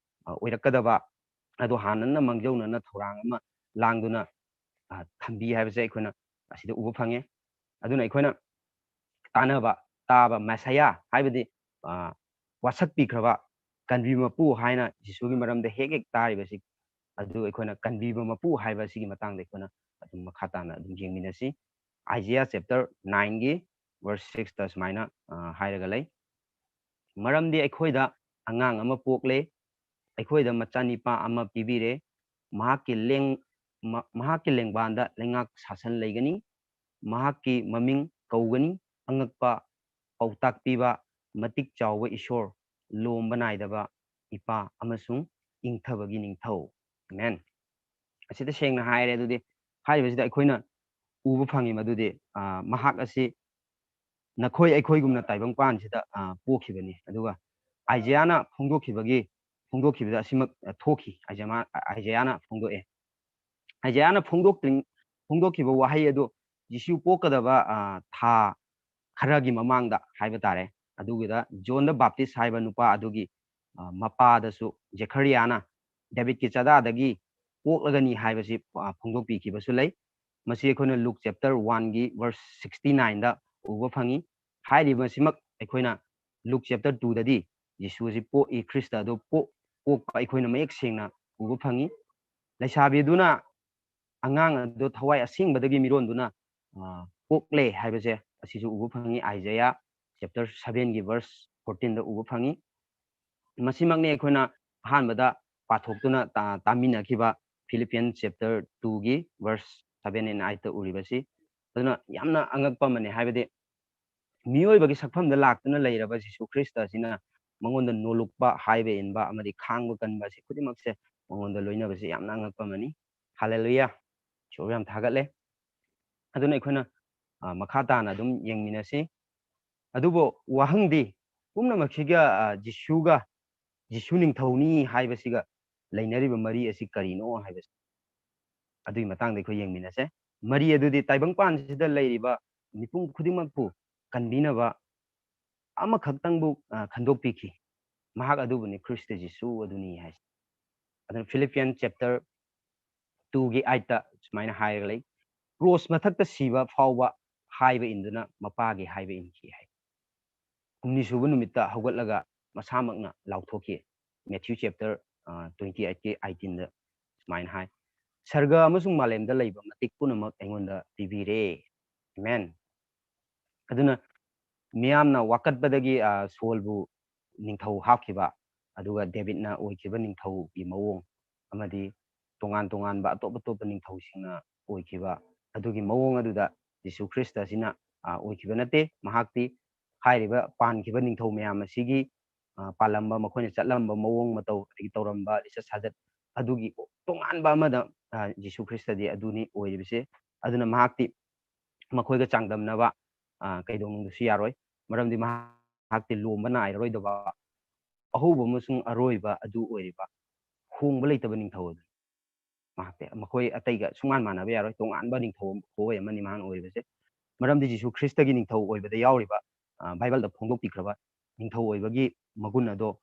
ꯑ, ꯑꯣꯏꯔꯛꯀꯗꯕ ꯑꯗꯣ ꯍꯥꯟꯅꯅ ꯃꯥꯡꯖꯧꯅꯅ ꯊꯧꯔꯥꯡ ꯑꯃ ꯂꯥꯡꯗꯨꯅ, ꯑ, ꯊꯝꯕꯤ ꯍꯥꯏꯕꯁꯦ ꯑꯩꯈꯣꯏꯅ ꯑꯁꯤꯗ ꯎꯕ ꯐꯪꯉꯦ꯫ ꯑꯗꯨꯅ ꯑꯩꯈꯣꯏꯅ ꯇꯥꯟꯅꯕ, ꯇꯥꯕ, ꯃꯦꯁꯥꯌꯥ ꯍꯥꯏꯕꯗꯤ, ꯑ, ꯋꯥꯁꯛꯄꯤꯈ꯭ꯔꯕ ꯀꯟꯕꯤ ꯃꯄꯨ ꯍꯥꯏꯅ ꯖꯤꯁꯨꯒꯤ ꯃꯔꯝꯗ ꯍꯦꯛ ꯍꯦꯛ ꯇꯥꯔꯤꯕꯁꯤ, ꯑꯗꯨ ꯑꯩꯈꯣꯏꯅ ꯀꯟꯕꯤꯕ ꯃꯄꯨ ꯍꯥꯏꯕ ꯑꯁꯤꯒꯤ ꯃꯇꯥꯡꯗ ꯑꯩꯈꯣꯏꯅ ꯑꯗꯨꯝ ꯃꯈꯥ ꯇꯥꯅ ꯑꯗꯨꯝ ꯌꯦꯡꯃꯤꯟꯅꯁꯤ꯫ Isaiah chapter nineꯒꯤ verse sixꯇ ꯁꯨꯃꯥꯏꯅ, ꯑ, ꯍꯥꯏꯔꯒ ꯂꯩ, "ꯃꯔꯝꯗꯤ ꯑꯩꯈꯣꯏꯗ ꯑꯉꯥꯡ ꯑꯃ ꯄꯣꯛꯂꯦ, ꯑꯩꯈꯣꯏꯗ ꯃꯆꯥꯅꯤꯄꯥ ꯑꯃ ꯄꯤꯕꯤꯔꯦ, ꯃꯍꯥꯛꯀꯤ ꯂꯦꯡ-, ꯃ-, ꯃꯍꯥꯛꯀꯤ ꯂꯦꯡꯕꯥꯟꯗ ꯂꯩꯉꯥꯛ ꯁꯥꯁꯟ ꯂꯩꯒꯅꯤ, ꯃꯍꯥꯛꯀꯤ ꯃꯃꯤꯡ ꯀꯧꯒꯅꯤ, ꯑꯉꯛꯄ, ꯄꯥꯎꯇꯥꯛ ꯄꯤꯕ, ꯃꯇꯤꯛ ꯆꯥꯎꯕ ꯏꯁꯣꯔ, ꯂꯣꯝꯕ ꯅꯥꯏꯗꯕ ꯏꯄꯥ ꯑꯃꯁꯨꯡ ꯏꯪꯊꯕꯒꯤ ꯅꯤꯡꯊꯧ꯫" ꯑꯃꯦꯟ꯫ ꯑꯁꯤꯗ ꯁꯦꯡꯅ ꯍꯥꯏꯔꯦ, ꯑꯗꯨꯗꯤ ꯍꯥꯏꯔꯤꯕꯁꯤꯗ ꯑꯩꯈꯣꯏꯅ ꯎꯕ ꯐꯪꯉꯤ ꯃꯗꯨꯗꯤ, ꯑ, ꯃꯍꯥꯛ ꯑꯁꯤ ꯅꯈꯣꯏ ꯑꯩꯈꯣꯏꯒꯨꯝꯅ ꯇꯥꯏꯕꯪꯄꯥꯟꯁꯤꯗ, ꯑ, ꯄꯣꯛꯈꯤꯕꯅꯤ꯫ ꯑꯗꯨꯒ ꯑꯥꯏꯖꯌꯥꯅ ꯐꯣꯡꯗꯣꯛꯈꯤꯕꯒꯤ, ꯐꯣꯡꯗꯣꯛꯈꯤꯕꯗ ꯑꯁꯤꯃꯛ, ꯑ, ꯊꯣꯛꯈꯤ꯫ ꯑꯥꯏꯖꯌꯥ-, ꯑꯥꯏꯖꯌꯥꯅ ꯐꯣꯡꯗꯣꯛꯑꯦ꯫ ꯑꯥꯏꯖꯌꯥꯅ ꯐꯣꯡꯗꯣꯛꯇ꯭ꯔꯤ-, ꯐꯣꯡꯗꯣꯛꯈꯤꯕ ꯋꯥꯍꯩ ꯑꯗꯨ ꯖꯤꯁꯨ ꯄꯣꯛꯀꯗꯕ, ꯑ, ꯊꯥ ꯈꯔꯒꯤ ꯃꯃꯥꯡꯗ ꯍꯥꯏꯕ ꯇꯥꯔꯦ, ꯑꯗꯨꯒꯤꯗ ꯖꯣꯟ ꯗ ꯕꯥꯞꯇꯤꯁ ꯍꯥꯏꯕ ꯅꯨꯄꯥ ꯑꯗꯨꯒꯤ, ꯑ, ꯃꯄꯥꯗꯁꯨ ꯖꯦꯈꯔꯤꯌꯥꯅ, ꯗꯦꯕꯤꯠꯀꯤ ꯆꯥꯗꯥꯗꯒꯤ ꯄꯣꯛꯂꯒꯅꯤ ꯍꯥꯏꯕꯁꯤ, ꯑ, ꯐꯣꯡꯗꯣꯛꯄꯤꯈꯤꯕꯁꯨ ꯂꯩ꯫ ꯃꯁꯤ ꯑꯩꯈꯣꯏꯅ ꯂꯨꯛ chapter oneꯒꯤ verse sixty nineꯗ ꯎꯕ ꯐꯪꯉꯤ꯫ ꯍꯥꯏꯔꯤꯕꯁꯤꯃꯛ ꯑꯩꯈꯣꯏꯅ ꯂꯨꯛ chapter twoꯗꯗꯤ ꯖꯤꯁꯨ ꯑꯁꯤ ꯄꯣꯛꯏ, ꯈ꯭ꯔꯤꯁꯇ ꯑꯗꯨ ꯄꯣꯛ-, ꯄꯣꯛꯄ ꯑꯩꯈꯣꯏꯅ ꯃꯌꯦꯛ ꯁꯦꯡꯅ ꯎꯕ ꯐꯪꯉꯤ꯫ ꯂꯩꯁꯥꯕꯤꯗꯨꯅ ꯑꯉꯥꯡ ꯑꯗꯨ ꯊꯋꯥꯏ ꯑꯁꯦꯡꯕꯗꯒꯤ ꯃꯤꯔꯣꯟꯗꯨꯅ, ꯑ, ꯄꯣꯛꯂꯦ ꯍꯥꯏꯕꯁꯦ ꯑꯁꯤꯁꯨ ꯎꯕ ꯐꯪꯉꯤ꯫ ꯑꯥꯏꯖꯌꯥ chapter sevenꯒꯤ verse fourteenꯗ ꯎꯕ ꯐꯪꯉꯤ꯫ ꯃꯁꯤꯃꯛꯅꯤ ꯑꯩꯈꯣꯏꯅ ꯑꯍꯥꯟꯕꯗ ꯄꯥꯊꯣꯛꯇꯨꯅ ꯇꯥ-, ꯇꯥꯃꯤꯟꯅꯈꯤꯕ Philippians chapter twoꯒꯤ verse seven and eightꯇ ꯎꯔꯤꯕꯁꯤ꯫ ꯑꯗꯨꯅ ꯌꯥꯝꯅ ꯑꯉꯛꯄ ꯑꯃꯅꯤ, ꯍꯥꯏꯕꯗꯤ ꯃꯤꯑꯣꯏꯕꯒꯤ ꯁꯛꯐꯝꯗ ꯂꯥꯛꯇꯨꯅ ꯂꯩꯔꯕ ꯖꯤꯁꯨ ꯈ꯭ꯔꯤꯁꯇ ꯑꯁꯤꯅ ꯃꯉꯣꯟꯗ ꯅꯣꯂꯨꯛꯄ, ꯍꯥꯏꯕ ꯏꯟꯕ ꯑꯃꯗꯤ ꯈꯥꯡꯕ ꯀꯟꯕ ꯑꯁꯤ ꯈꯨꯗꯤꯡꯃꯛꯁꯦ ꯃꯉꯣꯟꯗ ꯂꯣꯏꯅꯕꯁꯦ ꯌꯥꯝꯅ ꯑꯉꯛꯄ ꯑꯃꯅꯤ꯫ ꯍꯥꯂꯦꯂꯨꯌꯥ! ꯏꯁꯣꯔ ꯌꯥꯝ ꯊꯥꯒꯠꯂꯦ꯫ ꯑꯗꯨꯅ ꯑꯩꯈꯣꯏꯅ, ꯑ, ꯃꯈꯥ ꯇꯥꯅ ꯑꯗꯨꯝ ꯌꯦꯡꯃꯤꯟꯅꯁꯤ꯫ ꯑꯗꯨꯕꯨ ꯋꯥꯍꯪꯗꯤ, ꯄꯨꯝꯅꯃꯛꯁꯤꯒ, ꯑ, ꯖꯤꯁꯨꯒ, ꯖꯤꯁꯨ ꯅꯤꯡꯊꯧꯅꯤ ꯍꯥꯏꯕꯁꯤꯒ ꯂꯩꯅꯔꯤꯕ ꯃꯔꯤ ꯑꯁꯤ ꯀꯔꯤꯅꯣ ꯍꯥꯏꯕꯁꯤ, ꯑꯗꯨꯒꯤ ꯃꯇꯥꯡꯗ ꯑꯩꯈꯣꯏ ꯌꯦꯡꯃꯤꯟꯅꯁꯦ꯫ ꯃꯔꯤ ꯑꯗꯨꯗꯤ ꯇꯥꯏꯕꯪꯄꯥꯟꯁꯤꯗ ꯂꯩꯔꯤꯕ ꯃꯤꯄꯨꯝ ꯈꯨꯗꯤꯡꯃꯛꯄꯨ ꯀꯟꯕꯤꯅꯕ ꯑꯃꯈꯛꯇꯪꯕꯨ, ꯑ, ꯈꯟꯗꯣꯛꯄꯤꯈꯤ꯫ ꯃꯍꯥꯛ ꯑꯗꯨꯕꯨꯅꯤ ꯈ꯭ꯔꯤꯁꯇ ꯖꯤꯁꯨ ꯑꯗꯨꯅꯤ ꯍꯥꯏꯁꯦ꯫ ꯑꯗꯨꯅ Philippians chapter two ꯒꯤ eight ꯇ ꯁꯨꯃꯥꯏꯅ ꯍꯥꯏꯔꯒ ꯂꯩ, "ꯀ꯭ꯔꯣꯁ ꯃꯊꯛꯇ ꯁꯤꯕ ꯐꯥꯎꯕ ꯍꯥꯏꯕ ꯏꯟꯗꯨꯅ ꯃꯄꯥꯒꯤ ꯍꯥꯏꯕ ꯏꯟꯈꯤ" ꯍꯥꯏ꯫ ꯍꯨꯝꯅꯤ ꯁꯨꯕ ꯅꯨꯃꯤꯠꯇ ꯍꯧꯒꯠꯂꯒ ꯃꯁꯥꯃꯛꯅ ꯂꯥꯎꯊꯣꯛꯈꯤ꯫ Matthew chapter, ꯑ, twenty eight ꯀꯤ eighteen ꯗ ꯁꯨꯃꯥꯏꯅ ꯍꯥꯏ, "ꯁꯔꯒ ꯑꯃꯁꯨꯡ ꯃꯥꯂꯦꯝꯗ ꯂꯩꯕ ꯃꯇꯤꯛ ꯄꯨꯝꯅꯃꯛ ꯑꯩꯉꯣꯟꯗ ꯄꯤꯕꯤꯔꯦ"꯫ ꯑꯃꯦꯟ꯫ ꯑꯗꯨꯅ ꯃꯤꯌꯥꯝꯅ ꯋꯥꯀꯠꯄꯗꯒꯤ, ꯑ, ꯁꯣꯜꯕꯨ ꯅꯤꯡꯊꯧ ꯍꯥꯞꯈꯤꯕ, ꯑꯗꯨꯒ ꯗꯦꯕꯤꯠꯅ ꯑꯣꯏꯈꯤꯕ ꯅꯤꯡꯊꯧꯒꯤ ꯃꯑꯣꯡ, ꯑꯃꯗꯤ ꯇꯣꯉꯥꯟ ꯇꯣꯉꯥꯟꯕ ꯑꯇꯣꯞ ꯑꯇꯣꯞꯄ ꯅꯤꯡꯊꯧꯁꯤꯡꯅ ꯑꯣꯏꯈꯤꯕ ꯑꯗꯨꯒꯤ ꯃꯑꯣꯡ ꯑꯗꯨꯗ ꯖꯤꯁꯨ ꯈ꯭ꯔꯤꯁꯇ ꯑꯁꯤꯅ, ꯑ, ꯑꯣꯏꯈꯤꯕ ꯅꯠꯇꯦ꯫ ꯃꯍꯥꯛꯇꯤ ꯍꯥꯏꯔꯤꯕ ꯄꯥꯟꯈꯤꯕ ꯅꯤꯡꯊꯧ ꯃꯌꯥꯝ ꯑꯁꯤꯒꯤ, ꯑ, ꯄꯥꯜꯂꯝꯕ, ꯃꯈꯣꯏꯅ ꯆꯠꯂꯝꯕ ꯃꯑꯣꯡ ꯃꯇꯧ, ꯑꯗꯒꯤ ꯇꯧꯔꯝꯕ ꯂꯤꯆꯠ ꯁꯥꯖꯠ ꯑꯗꯨꯒꯤ ꯇꯣꯉꯥꯟꯕ ꯑꯃꯗ, ꯑ, ꯖꯤꯁꯨ ꯈ꯭ꯔꯤꯁꯇꯗꯤ ꯑꯗꯨꯅꯤ ꯑꯣꯏꯔꯤꯕꯁꯦ꯫ ꯑꯗꯨꯅ ꯃꯍꯥꯛꯇꯤ ꯃꯈꯣꯏꯒ ꯆꯥꯡꯗꯝꯅꯕ, ꯑ, ꯀꯩꯗꯧꯅꯨꯡꯗꯁꯨ ꯌꯥꯔꯣꯏ꯫ ꯃꯔꯝꯗꯤ ꯃꯍꯥꯛꯇꯤ ꯂꯣꯝꯕ ꯅꯥꯏꯔꯔꯣꯏꯗꯕ, ꯑꯍꯧꯕ ꯑꯃꯁꯨꯡ ꯑꯔꯣꯏꯕ ꯑꯗꯨ ꯑꯣꯏꯔꯤꯕ, ꯍꯣꯡꯕ ꯂꯩꯇꯕ ꯅꯤꯡꯊꯧ ꯑꯗꯨꯅꯤ꯫ ꯃꯍꯥꯛꯇꯤ ꯃꯈꯣꯏ ꯑꯇꯩꯒ ꯁꯨꯡꯃꯥꯟ ꯃꯥꯟꯅꯕ ꯌꯥꯔꯣꯏ, ꯇꯣꯉꯥꯟꯕ ꯅꯤꯡꯊꯧ ꯈꯨꯑꯣꯏ ꯑꯃꯅꯤ ꯃꯍꯥꯛꯅ ꯑꯣꯏꯔꯤꯕꯁꯦ꯫ ꯃꯔꯝꯗꯤ ꯖꯤꯁꯨ ꯈ꯭ꯔꯤꯁꯇꯒꯤ ꯅꯤꯡꯊꯧ ꯑꯣꯏꯕꯗ ꯌꯥꯎꯔꯤꯕ, ꯑ, ꯕꯥꯏꯕꯜꯗ ꯐꯣꯡꯗꯣꯛꯄꯤꯈ꯭ꯔꯕ ꯅꯤꯡꯊꯧ ꯑꯣꯏꯕꯒꯤ ꯃꯒꯨꯟ ꯑꯗꯣ,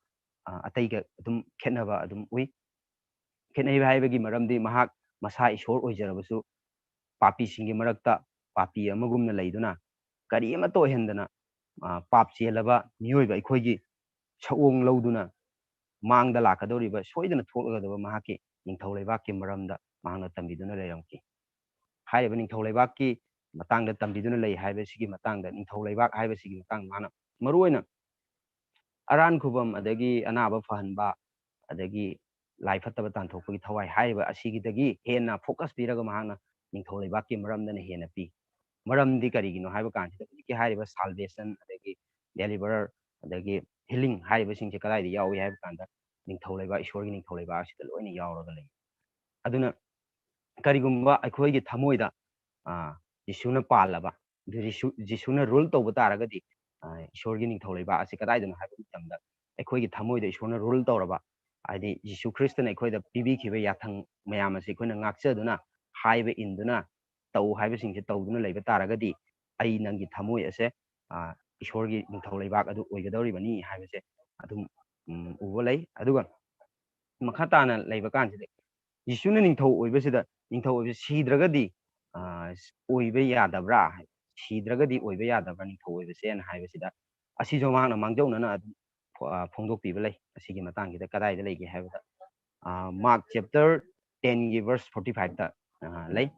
ꯑ, ꯑꯇꯩꯒ ꯑꯗꯨꯝ ꯈꯦꯠꯅꯕ ꯑꯗꯨꯝ ꯎꯏ꯫ ꯈꯦꯠꯅꯩ ꯍꯥꯏꯕꯒꯤ ꯃꯔꯝꯗꯤ ꯃꯍꯥꯛ ꯃꯁꯥ ꯏꯁꯣꯔ ꯑꯣꯏꯖꯔꯕꯁꯨ, ꯄꯥꯄꯤꯁꯤꯡꯒꯤ ꯃꯔꯛꯇ ꯄꯥꯄꯤ ꯑꯃꯒꯨꯝꯅ ꯂꯩꯗꯨꯅ, ꯀꯔꯤꯃꯠꯇ ꯑꯣꯏꯍꯟꯗꯅ, ꯑ, ꯄꯥꯞ ꯆꯦꯜꯂꯕ ꯃꯤꯑꯣꯏꯕ ꯑꯩꯈꯣꯏꯒꯤ ꯁꯛꯑꯣꯡ ꯂꯧꯗꯨꯅ, ꯃꯥꯡꯗ ꯂꯥꯛꯀꯗꯧꯔꯤꯕ, ꯁꯣꯏꯗꯅ ꯊꯣꯛꯂꯒꯗꯕ ꯃꯍꯥꯛꯀꯤ ꯅꯤꯡꯊꯧ ꯂꯩꯕꯥꯛꯀꯤ ꯃꯔꯝꯗ ꯃꯍꯥꯛꯅ ꯇꯝꯕꯤꯗꯨꯅ ꯂꯩꯔꯝꯈꯤ꯫ ꯍꯥꯏꯔꯤꯕ ꯅꯤꯡꯊꯧ ꯂꯩꯕꯥꯛꯀꯤ ꯃꯇꯥꯡꯗ ꯇꯝꯕꯤꯗꯨꯅ ꯂꯩ ꯍꯥꯏꯕꯁꯤꯒꯤ ꯃꯇꯥꯡꯗ, ꯅꯤꯡꯊꯧ ꯂꯩꯕꯥꯛ ꯍꯥꯏꯕꯁꯤꯒꯤ ꯃꯇꯥꯡꯗ ꯃꯥꯅ ꯃꯔꯨꯑꯣꯏꯅ ꯑꯔꯥꯟ ꯈꯨꯕꯝ, ꯑꯗꯒꯤ ꯑꯅꯥꯕ ꯐꯍꯟꯕ, ꯑꯗꯒꯤ ꯂꯥꯏ ꯐꯠꯇꯕ ꯇꯥꯟꯊꯣꯛꯄꯒꯤ ꯊꯋꯥꯏ ꯍꯥꯏꯔꯤꯕ ꯑꯁꯤꯒꯤꯗꯒꯤ ꯍꯦꯟꯅ focus ꯄꯤꯔꯒ ꯃꯍꯥꯛꯅ ꯅꯤꯡꯊꯧ ꯂꯩꯕꯥꯛꯀꯤ ꯃꯔꯝꯗꯅ ꯍꯦꯟꯅ ꯄꯤ꯫ ꯃꯔꯝꯗꯤ ꯀꯔꯤꯒꯤꯅꯣ ꯍꯥꯏꯕ ꯀꯥꯟꯁꯤꯗ, ꯍꯧꯖꯤꯛꯀꯤ ꯍꯥꯏꯔꯤꯕ salvation, ꯑꯗꯒꯤ deliverer, ꯑꯗꯒꯤ healing ꯍꯥꯏꯔꯤꯕꯁꯤꯡꯁꯦ ꯀꯗꯥꯏꯗ ꯌꯥꯎꯏ ꯍꯥꯏꯕ ꯀꯥꯟꯗ, ꯅꯤꯡꯊꯧ ꯂꯩꯕꯥꯛ, ꯏꯁꯣꯔꯒꯤ ꯅꯤꯡꯊꯧ ꯂꯩꯕꯥꯛ ꯑꯁꯤꯗ ꯂꯣꯏꯅ ꯌꯥꯎꯔꯒ ꯂꯩ꯫ ꯑꯗꯨꯅ ꯀꯔꯤꯒꯨꯝꯕ ꯑꯩꯈꯣꯏꯒꯤ ꯊꯃꯣꯏꯗ, ꯑ, ꯖꯤꯁꯨꯅ ꯄꯥꯜꯂꯕ, ꯖꯤꯁꯨ, ꯖꯤꯁꯨꯅ rule ꯇꯧꯕ ꯇꯥꯔꯒꯗꯤ, ꯑ, ꯏꯁꯣꯔꯒꯤ ꯅꯤꯡꯊꯧ ꯂꯩꯕꯥꯛ ꯑꯁꯤ ꯀꯗꯥꯏꯗꯅꯣ ꯍꯥꯏꯕ ꯃꯇꯝꯗ, ꯑꯩꯈꯣꯏꯒꯤ ꯊꯃꯣꯏꯗ ꯏꯁꯣꯔꯅ rule ꯇꯧꯔꯕ, ꯍꯥꯏꯗꯤ ꯖꯤꯁꯨ ꯈ꯭ꯔꯤꯁꯇꯅ ꯑꯩꯈꯣꯏꯗ ꯄꯤꯕꯤꯈꯤꯕ ꯌꯥꯊꯪ ꯃꯌꯥꯝ ꯑꯁꯤ ꯑꯩꯈꯣꯏꯅ ꯉꯥꯛꯆꯗꯨꯅ, ꯍꯥꯏꯕ ꯏꯟꯗꯨꯅ, ꯇꯧ ꯍꯥꯏꯕꯁꯤꯡꯁꯦ ꯇꯧꯗꯨꯅ ꯂꯩꯕ ꯇꯥꯔꯒꯗꯤ, ꯑꯩ ꯅꯪꯒꯤ ꯊꯃꯣꯏ ꯑꯁꯦ, ꯑ, ꯏꯁꯣꯔꯒꯤ ꯅꯤꯡꯊꯧ ꯂꯩꯕꯥꯛ ꯑꯗꯨ ꯑꯣꯏꯒꯗꯧꯔꯤꯕꯅꯤ ꯍꯥꯏꯕꯁꯦ ꯑꯗꯨꯝ, ꯎꯝ, ꯎꯕ ꯂꯩ꯫ ꯑꯗꯨꯒ ꯃꯈꯥ ꯇꯥꯅ ꯂꯩꯕ ꯀꯥꯟꯁꯤꯗ, ꯖꯤꯁꯨꯅ ꯅꯤꯡꯊꯧ ꯑꯣꯏꯕꯁꯤꯗ, ꯅꯤꯡꯊꯧ ꯑꯣꯏꯕꯁꯤ ꯁꯤꯗ꯭ꯔꯒꯗꯤ, ꯑ, ꯑꯣꯏꯕ ꯌꯥꯗꯕ꯭ꯔꯥ? ꯁꯤꯗ꯭ꯔꯒꯗꯤ ꯑꯣꯏꯕ ꯌꯥꯗꯕ꯭ꯔꯥ ꯅꯤꯡꯊꯧ ꯑꯣꯏꯕꯁꯦꯅ ꯍꯥꯏꯕꯁꯤꯗ, ꯑꯁꯤꯁꯨ ꯃꯍꯥꯛꯅ ꯃꯥꯡꯖꯧꯅꯅ ꯑꯗꯨꯝ ꯐꯣ-, ꯑ, ꯐꯣꯡꯗꯣꯛꯄꯤꯕ ꯂꯩ꯫ ꯑꯁꯤꯒꯤ ꯃꯇꯥꯡꯁꯤꯗ ꯀꯗꯥꯏꯗ ꯂꯩꯒꯦ ꯍꯥꯏꯕꯗ, ꯑ, Mark chapter ten ꯒꯤ verse forty five ꯇ, ꯑ, ꯂꯩ꯫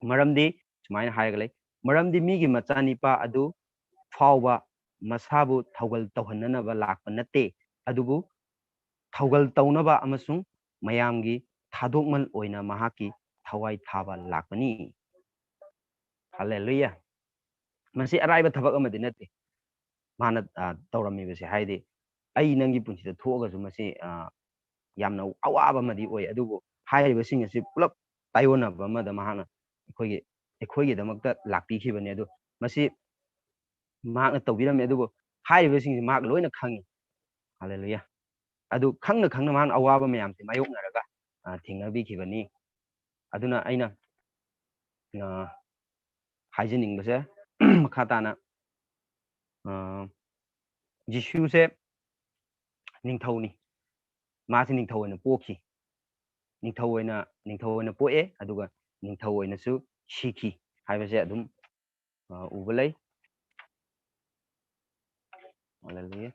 ꯃꯔꯝꯗꯤ ꯁꯨꯃꯥꯏꯅ ꯍꯥꯏꯔꯒ ꯂꯩ, "ꯃꯔꯝꯗꯤ ꯃꯤꯒꯤ ꯃꯆꯥꯅꯤꯄꯥ ꯑꯗꯨ ꯐꯥꯎꯕ ꯃꯁꯥꯕꯨ ꯊꯧꯒꯜ ꯇꯧꯍꯟꯅꯅꯕ ꯂꯥꯛꯄ ꯅꯠꯇꯦ, ꯑꯗꯨꯕꯨ ꯊꯧꯒꯜ ꯇꯧꯅꯕ ꯑꯃꯁꯨꯡ ꯃꯌꯥꯝꯒꯤ ꯊꯥꯗꯣꯛꯃꯜ ꯑꯣꯏꯅ ꯃꯍꯥꯛꯀꯤ ꯊꯋꯥꯏ ꯊꯥꯕ ꯂꯥꯛꯄꯅꯤ꯫" ꯍꯜꯂꯦꯂꯨꯌꯥ꯫ ꯃꯁꯤ ꯑꯔꯥꯏꯕ ꯊꯕꯛ ꯑꯃꯗꯤ ꯅꯠꯇꯦ꯫ ꯃꯥꯅ, ꯑ, ꯇꯧꯔꯝꯃꯤꯕꯁꯦ, ꯍꯥꯏꯗꯤ ꯑꯩ ꯅꯪꯒꯤ ꯄꯨꯟꯁꯤꯗ ꯊꯣꯛꯑꯒꯁꯨ ꯃꯁꯤ, ꯑ, ꯌꯥꯝꯅ ꯑꯋꯥꯕ ꯑꯃꯗꯤ ꯑꯣꯏ, ꯑꯗꯨꯕꯨ ꯍꯥꯏꯔꯤꯕꯁꯤꯡ ꯑꯁꯤ ꯄꯨꯂꯞ ꯇꯥꯏꯑꯣꯟꯅꯕ ꯑꯃꯗ ꯃꯍꯥꯛꯅ ꯑꯩꯈꯣꯏꯒꯤ, ꯑꯩꯈꯣꯏꯒꯤꯗꯃꯛꯇ ꯂꯥꯛꯄꯤꯈꯤꯕꯅꯤ꯫ ꯑꯗꯨ ꯃꯁꯤ ꯃꯍꯥꯛꯅ ꯇꯧꯕꯤꯔꯝꯃꯤ, ꯑꯗꯨꯕꯨ ꯍꯥꯏꯔꯤꯕꯁꯤꯡꯁꯤ ꯃꯍꯥꯛ ꯂꯣꯏꯅ ꯈꯪꯉꯤ꯫ ꯍꯜꯂꯦꯂꯨꯌꯥ꯫ ꯑꯗꯨ ꯈꯪꯅ ꯈꯪꯅ ꯃꯍꯥꯛꯅ ꯑꯋꯥꯕ ꯃꯌꯥꯝꯁꯦ ꯃꯥꯌꯣꯛꯅꯔꯒ, ꯑ, ꯊꯦꯡꯅꯕꯤꯈꯤꯕꯅꯤ꯫ ꯑꯗꯨꯅ ꯑꯩꯅ, ꯑ, ꯍꯥꯏꯖꯅꯤꯡꯕꯁꯦ, ꯃꯈꯥ ꯇꯥꯅ, ꯑ, ꯖꯤꯁꯨꯁꯦ ꯅꯤꯡꯊꯧꯅꯤ꯫ ꯃꯥꯁꯦ ꯅꯤꯡꯊꯧ ꯑꯣꯏꯅ ꯄꯣꯛꯈꯤ꯫ ꯅꯤꯡꯊꯧ ꯑꯣꯏꯅ, ꯅꯤꯡꯊꯧ ꯑꯣꯏꯅ ꯄꯣꯛꯑꯦ, ꯑꯗꯨꯒ ꯅꯤꯡꯊꯧ ꯑꯣꯏꯅꯁꯨ ꯁꯤꯈꯤ ꯍꯥꯏꯕꯁꯦ ꯑꯗꯨꯝ, ꯑ, ꯎꯕ ꯂꯩ꯫ ꯍꯜꯂꯦꯂꯨꯌꯥ꯫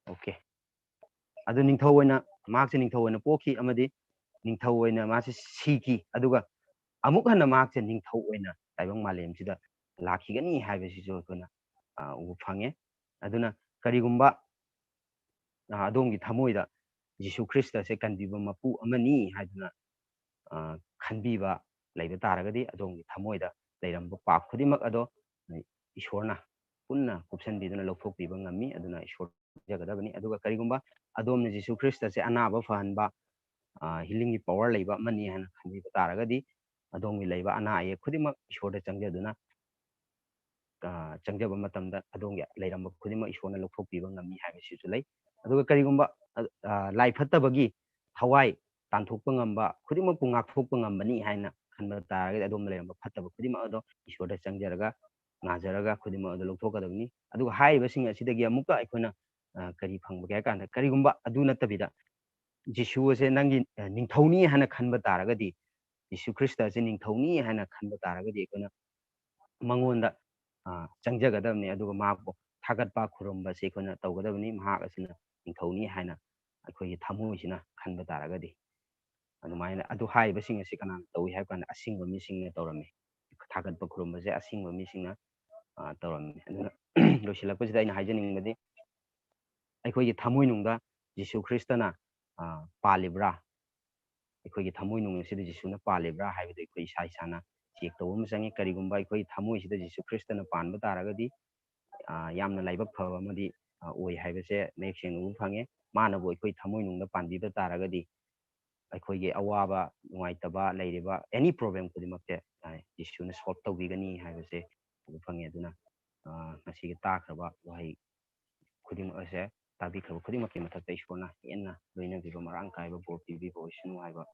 ꯑꯣꯀꯦ꯫ ꯑꯗꯨ ꯅꯤꯡꯊꯧ ꯑꯣꯏꯅ, ꯃꯍꯥꯛꯁꯦ ꯅꯤꯡꯊꯧ ꯑꯣꯏꯅ ꯄꯣꯛꯈꯤ ꯑꯃꯗꯤ ꯅꯤꯡꯊꯧ ꯑꯣꯏꯅ ꯃꯥꯁꯦ ꯁꯤꯈꯤ, ꯑꯗꯨꯒ ꯑꯃꯨꯛ ꯍꯟꯅ ꯃꯍꯥꯛꯁꯦ ꯅꯤꯡꯊꯧ ꯑꯣꯏꯅ ꯇꯥꯏꯕꯪ ꯃꯥꯂꯦꯝꯁꯤꯗ ꯂꯥꯛꯈꯤꯒꯅꯤ ꯍꯥꯏꯕꯁꯤꯁꯨ ꯑꯩꯈꯣꯏꯅ, ꯑ, ꯎꯕ ꯐꯪꯉꯦ꯫ ꯑꯗꯨꯅ ꯀꯔꯤꯒꯨꯝꯕ, ꯑ, ꯑꯗꯣꯝꯒꯤ ꯊꯃꯣꯏꯗ ꯖꯤꯁꯨ ꯈ꯭ꯔꯤꯁꯇꯁꯦ ꯀꯟꯕꯤꯕ ꯃꯄꯨ ꯑꯃꯅꯤ ꯍꯥꯏꯗꯨꯅ ꯑ, ꯈꯟꯕꯤꯕ ꯂꯩꯕ ꯇꯥꯔꯒꯗꯤ, ꯑꯗꯣꯝꯒꯤ ꯊꯃꯣꯏꯗ ꯂꯩꯔꯝꯕ ꯄꯥꯞ ꯈꯨꯗꯤꯡꯃꯛ ꯑꯗꯣ ꯏꯁꯣꯔꯅ ꯄꯨꯟꯅ ꯀꯨꯞꯁꯟꯕꯤꯗꯨꯅ ꯂꯧꯊꯣꯛꯄꯤꯕ ꯉꯝꯃꯤ꯫ ꯑꯗꯨꯅ ꯏꯁꯣꯔ ꯄꯤꯖꯒꯗꯕꯅꯤ꯫ ꯑꯗꯨꯒ ꯀꯔꯤꯒꯨꯝꯕ ꯑꯗꯣꯝꯅ ꯖꯤꯁꯨ ꯈ꯭ꯔꯤꯁꯇꯁꯦ ꯑꯅꯥꯕ ꯐꯍꯟꯕ, ꯑ, healing ꯒꯤ power ꯂꯩꯕ ꯑꯃꯅꯤ ꯍꯥꯏꯅ ꯈꯟꯕꯤꯕ ꯇꯥꯔꯒꯗꯤ, ꯑꯗꯣꯝꯒꯤ ꯂꯩꯕ ꯑꯅꯥ ꯑꯌꯦꯛ ꯈꯨꯗꯤꯡꯃꯛ ꯏꯁꯣꯔꯗ ꯆꯪꯖꯗꯨꯅ, ꯑ, ꯆꯪꯖꯕ ꯃꯇꯝꯗ ꯑꯗꯣꯝꯒꯤ ꯂꯩꯔꯝꯕ ꯈꯨꯗꯤꯡꯃꯛ ꯏꯁꯣꯔꯅ ꯂꯧꯊꯣꯛꯄꯤꯕ ꯉꯝꯃꯤ ꯍꯥꯏꯕꯁꯤꯁꯨ ꯂꯩ꯫ ꯑꯗꯨꯒ ꯀꯔꯤꯒꯨꯝꯕ, ꯑ, ꯑ, ꯂꯥꯏ ꯐꯠꯇꯕꯒꯤ ꯊꯋꯥꯏ ꯇꯥꯟꯊꯣꯛꯄ ꯉꯝꯕ, ꯈꯨꯗꯤꯡꯃꯛꯄꯨ ꯉꯥꯛꯊꯣꯛꯄ ꯉꯝꯕꯅꯤ ꯍꯥꯏꯅ ꯈꯟꯕ ꯇꯥꯔꯒꯗꯤ, ꯑꯗꯣꯝꯗ ꯂꯩꯔꯝꯕ ꯐꯠꯇꯕ ꯈꯨꯗꯤꯡꯃꯛ ꯑꯗꯣ ꯏꯁꯣꯔꯗ ꯆꯪꯖꯔꯒ, ꯉꯥꯖꯔꯒ ꯈꯨꯗꯤꯡꯃꯛ ꯑꯗꯨ ꯂꯧꯊꯣꯛꯀꯗꯕꯅꯤ꯫ ꯑꯗꯨꯒ ꯍꯥꯏꯔꯤꯕꯁꯤꯡ ꯑꯁꯤꯗꯒꯤ ꯑꯃꯨꯛꯀ ꯑꯩꯈꯣꯏꯅ, ꯑ, ꯀꯔꯤ ꯐꯪꯕꯒꯦ ꯍꯥꯏ ꯀꯥꯟꯗ, ꯀꯔꯤꯒꯨꯝꯕ ꯑꯗꯨ ꯅꯠꯇꯕꯤꯗ ꯖꯤꯁꯨ ꯑꯁꯦ ꯅꯪꯒꯤ, ꯑ, ꯅꯤꯡꯊꯧꯅꯤ ꯍꯥꯏꯅ ꯈꯟꯕ ꯇꯥꯔꯒꯗꯤ, ꯖꯤꯁꯨ ꯈ꯭ꯔꯤꯁꯇ ꯑꯁꯤ ꯅꯤꯡꯊꯧꯅꯤ ꯍꯥꯏꯅ ꯈꯟꯕ ꯇꯥꯔꯒꯗꯤ, ꯑꯩꯈꯣꯏꯅ ꯃꯉꯣꯟꯗ, ꯑ, ꯆꯪꯖꯒꯗꯕꯅꯤ꯫ ꯑꯗꯨꯒ ꯃꯍꯥꯛꯄꯨ ꯊꯥꯒꯠꯄ ꯈꯨꯔꯨꯝꯕꯁꯤ ꯑꯩꯈꯣꯏꯅ ꯇꯧꯒꯗꯕꯅꯤ꯫ ꯃꯍꯥꯛ ꯑꯁꯤꯅ ꯅꯤꯡꯊꯧꯅꯤ ꯍꯥꯏꯅ ꯑꯩꯈꯣꯏꯒꯤ ꯊꯃꯣꯏꯁꯤꯅ ꯈꯟꯕ ꯇꯥꯔꯒꯗꯤ, ꯑꯗꯨꯃꯥꯏꯅ ꯑꯗꯨ ꯍꯥꯏꯔꯤꯕꯁꯤꯡ ꯑꯁꯤ ꯀꯅꯥꯅ ꯇꯧꯏ ꯍꯥꯏꯕ ꯀꯥꯟꯗ, ꯑꯁꯤꯡꯕ ꯃꯤꯁꯤꯡꯅ ꯇꯧꯔꯝꯃꯤ꯫ ꯊꯥꯒꯠꯄ ꯈꯨꯔꯨꯝꯕꯁꯦ ꯑꯁꯤꯡꯕ ꯃꯤꯁꯤꯡꯅ, ꯑ, ꯇꯧꯔꯝꯃꯤ꯫ ꯑꯗꯨꯅ ꯂꯣꯏꯁꯤꯜꯂꯛꯄꯁꯤꯗ ꯑꯩꯅ ꯍꯥꯏꯖꯅꯤꯡꯕꯗꯤ, ꯑꯩꯈꯣꯏꯒꯤ ꯊꯃꯣꯏꯅꯨꯡꯗ ꯖꯤꯁꯨ ꯈ꯭ꯔꯤꯁꯇꯅ, ꯑ, ꯄꯥꯜꯂꯤꯕ꯭ꯔꯥ? ꯑꯩꯈꯣꯏꯒꯤ ꯊꯃꯣꯏꯅꯨꯡ ꯑꯁꯤꯗ ꯖꯤꯁꯨꯅ ꯄꯥꯜꯂꯤꯕ꯭ꯔꯥ ꯍꯥꯏꯕꯗꯨ ꯑꯩꯈꯣꯏ ꯏꯁꯥ ꯏꯁꯥꯅ check ꯇꯧꯕ ꯑꯃ ꯆꯪꯉꯤ꯫ ꯀꯔꯤꯒꯨꯝꯕ ꯑꯩꯈꯣꯏꯒꯤ ꯊꯃꯣꯏꯁꯤꯗ ꯖꯤꯁꯨ ꯈ꯭ꯔꯤꯁꯇꯅ ꯄꯥꯟꯕ ꯇꯥꯔꯒꯗꯤ, ꯑ, ꯌꯥꯝꯅ ꯂꯥꯏꯕꯛ ꯐꯕ ꯑꯃꯗꯤ, ꯑ, ꯑꯣꯏ ꯍꯥꯏꯕꯁꯦ ꯃꯌꯦꯛ ꯁꯦꯡꯅ ꯎꯕ ꯐꯪꯉꯦ꯫ ꯃꯥꯅꯕꯨ ꯑꯩꯈꯣꯏ ꯊꯃꯣꯏꯅꯨꯡꯗ ꯄꯥꯟꯕꯤꯕ ꯇꯥꯔꯒꯗꯤ, ꯑꯩꯈꯣꯏꯒꯤ ꯑꯋꯥꯕ, ꯅꯨꯡꯉꯥꯏꯇꯕ ꯂꯩꯔꯤꯕ any problem ꯈꯨꯗꯤꯡꯃꯛꯁꯦ, ꯑ, ꯖꯤꯁꯨꯅ solve ꯇꯧꯕꯤꯒꯅꯤ ꯍꯥꯏꯕꯁꯦ ꯎꯕ ꯐꯪꯉꯦ꯫ ꯑꯗꯨꯅ, ꯑ, ꯉꯁꯤꯒꯤ ꯇꯥꯈ꯭ꯔꯕ ꯋꯥꯍꯩ ꯈꯨꯗꯤꯡꯃꯛ ꯑꯁꯦ, ꯇꯥꯕꯤꯈ꯭ꯔꯕ ꯈꯨꯗꯤꯡꯃꯛꯀꯤ ꯃꯊꯛꯇ ꯏꯁꯣꯔꯅ ꯍꯦꯟꯅ ꯂꯣꯏꯅꯕꯤꯕ, ꯃꯔꯥꯡ ꯀꯥꯏꯕ ꯕꯣꯔ ꯄꯤꯕꯤꯕ ꯑꯣꯏꯁꯅꯨ ꯍꯥꯏꯕ,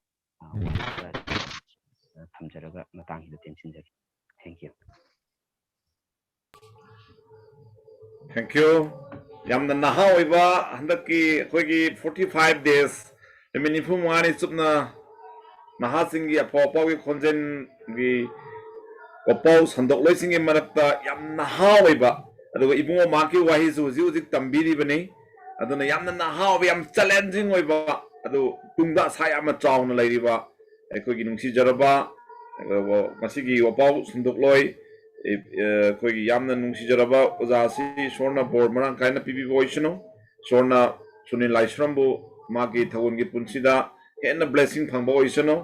ꯑ, ꯋꯥꯍꯩ ꯈꯔ, ꯑ, ꯊꯝꯖꯔꯒ ꯃꯇꯥꯡꯁꯤꯗ ꯇꯦꯟꯁꯤꯟꯖꯒꯦ꯫ Thank you꯫ Thank you꯫ ꯌꯥꯝꯅ ꯅꯍꯥ ꯑꯣꯏꯕ ꯍꯟꯗꯛꯀꯤ ꯑꯩꯈꯣꯏꯒꯤ forty five days, ꯅꯨꯃꯤꯠ ꯅꯤꯐꯨ ꯃꯉꯥꯅꯤ ꯆꯨꯞꯅ ꯅꯍꯥꯁꯤꯡꯒꯤ ꯑꯐꯥꯎ ꯑꯐꯥꯎꯒꯤ ꯈꯣꯟꯖꯦꯜꯒꯤ ꯋꯥꯄꯥꯎ ꯁꯟꯗꯣꯛꯂꯣꯏꯁꯤꯡꯒꯤ ꯃꯔꯛꯇ ꯌꯥꯝ ꯅꯍꯥ ꯑꯣꯏꯕ, ꯑꯗꯨꯒ ꯏꯕꯨꯡꯉꯣ ꯃꯍꯥꯛꯀꯤ ꯋꯥꯍꯩꯁꯨ ꯍꯧꯖꯤꯛ ꯍꯧꯖꯤꯛ ꯇꯝꯕꯤꯔꯤꯕꯅꯤ꯫ ꯑꯗꯨꯅ ꯌꯥꯝꯅ ꯅꯍꯥ ꯑꯣꯏꯕ, ꯌꯥꯝ challenging ꯑꯣꯏꯕ, ꯑꯗꯨ ꯇꯨꯡꯗ ꯑꯁꯥ ꯌꯥꯝꯅ ꯆꯥꯎꯅ ꯂꯩꯔꯤꯕ ꯑꯩꯈꯣꯏꯒꯤ ꯅꯨꯡꯁꯤꯖꯔꯕ, ꯑ, ꯉꯁꯤꯒꯤ ꯋꯥꯄꯥꯎ ꯁꯟꯗꯣꯛꯂꯣꯏ, ꯑ, ꯑꯩꯈꯣꯏꯒꯤ ꯌꯥꯝꯅ ꯅꯨꯡꯁꯤꯖꯔꯕ ꯑꯣꯖꯥ ꯑꯁꯤ ꯏꯁꯣꯔꯅ ꯕꯣꯔ ꯃꯔꯥꯡ ꯀꯥꯏꯅ ꯄꯤꯕꯤꯕ ꯑꯣꯏꯁꯅꯨ꯫ ꯏꯁꯣꯔꯅ ꯁꯨꯅꯤꯜ ꯂꯥꯏꯁ꯭ꯔꯝꯕꯨ ꯃꯥꯒꯤ ꯊꯧꯒꯜꯒꯤ ꯄꯨꯟꯁꯤꯗ ꯍꯦꯟꯅ blessing ꯐꯪꯕ ꯑꯣꯏꯁꯅꯨ꯫